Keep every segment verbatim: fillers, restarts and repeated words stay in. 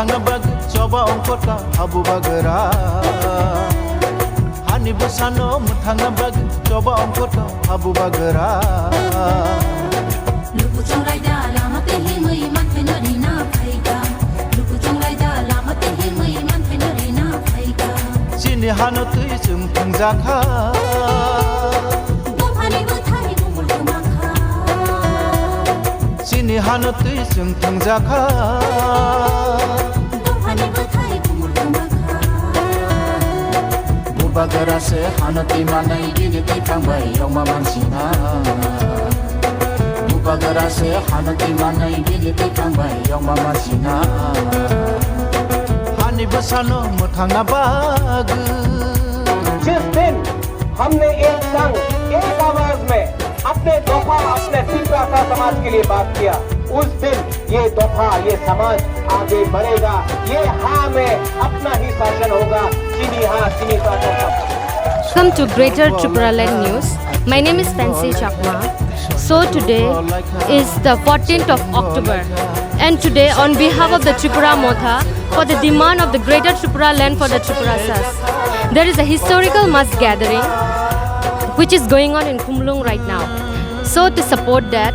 Thangna bagwi choba ongkhorka habu bagra. Hani bwsano mwthangna bagwi choba ongkhorka habu bagra. Lukuchung raida lama tei himwi manthai no rina phaika. Lukuchung raida lama tei himwi manthai no rina phaika. Chini hano twi chwng thwngjakha. Buphani bwthai bumul kwmakha. Chini hano twi chwng thwngjakha. Buphani bwthai bumul kwmakha. Bubagra se hano twi manai bini twi thangbai yongma mansina. Bubagra se hano twi manai bini twi thangbai yongma mansina. Hani bwsano mwthangna bagwi. जिस दिन हमने एक संग, एक आवाज में अपने दोफा, अपने तिपरासा समाज के लिए बात किया, उस दिन ये दोफा, ये समाज आगे बढ़ेगा। ये हाँ में अपना ही शासन होगा, चीनी हाँ, चीनी शासन का। Welcome to Greater Tipraland News. My name is Fancy Chakma. So today is the fourteenth of October, and today, on behalf of the Tripura Motha, for the demand of the Greater Tripura Land for the Tripurasas, there is a historical mass gathering which is going on in Khumulwng right now. So to support that,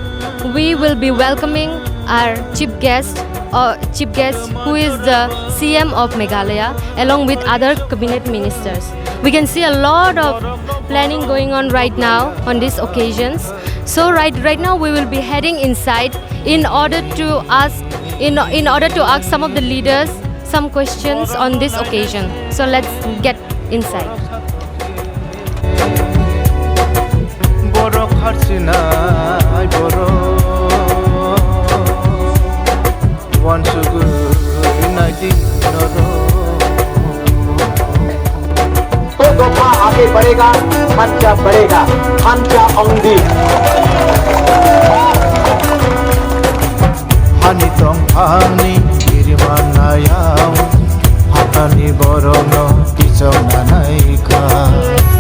we will be welcoming our chief guest, uh, chief guest who is the C M of Meghalaya, along with other cabinet ministers. We can see a lot of planning going on right now on these occasions. So right, right now we will be heading inside in order to ask, in, in order to ask some of the leaders some questions on this occasion. So let's get inside. Borok harsinai borok, uansugwi naidi norok. तो दोफा आगे बढ़ेगा, खर्चा बढ़ेगा, खर्चा Aundhi. Hani tongthangni kirimanayao, hatani borokno kichongna naikha.